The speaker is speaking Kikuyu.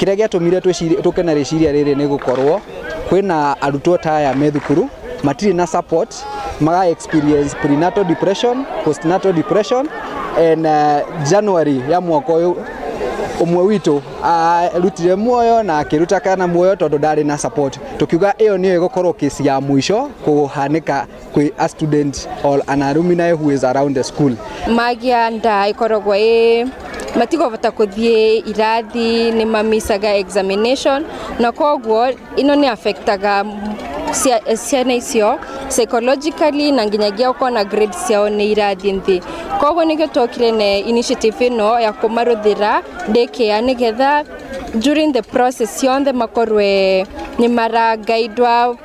Kĩrĩa gĩatũmire tũke na rĩciria rĩrĩ nĩ gũkorwo kwĩna arutwo ta aya me thukuru matirĩ na support, maga experience prenatal depression, postnatal depression, and January ya mwaka ũyũ ũmwe witũ arutire muoyo na akĩruta kana muoyo tondũ ndarĩ na support. Tukiuga ĩyo nĩyo ĩgũkorwo kesi ya mũico kũhanĩka kwĩ a student or an alumni who is around the school. Magia nda ikoragwo ĩ matikũbota kũthiĩ irathi, nĩ mamicaga examination, na koguo ino nĩ affectaga ciana icio psychologically na nginyagia ũkona grades ciao nĩ irathiĩ nthĩ. Koguo nĩkĩo twokire na initiative ĩno ya kũmaruthĩra daycare, nĩgetha during the process yonthe makorwe nĩ maragaidwa.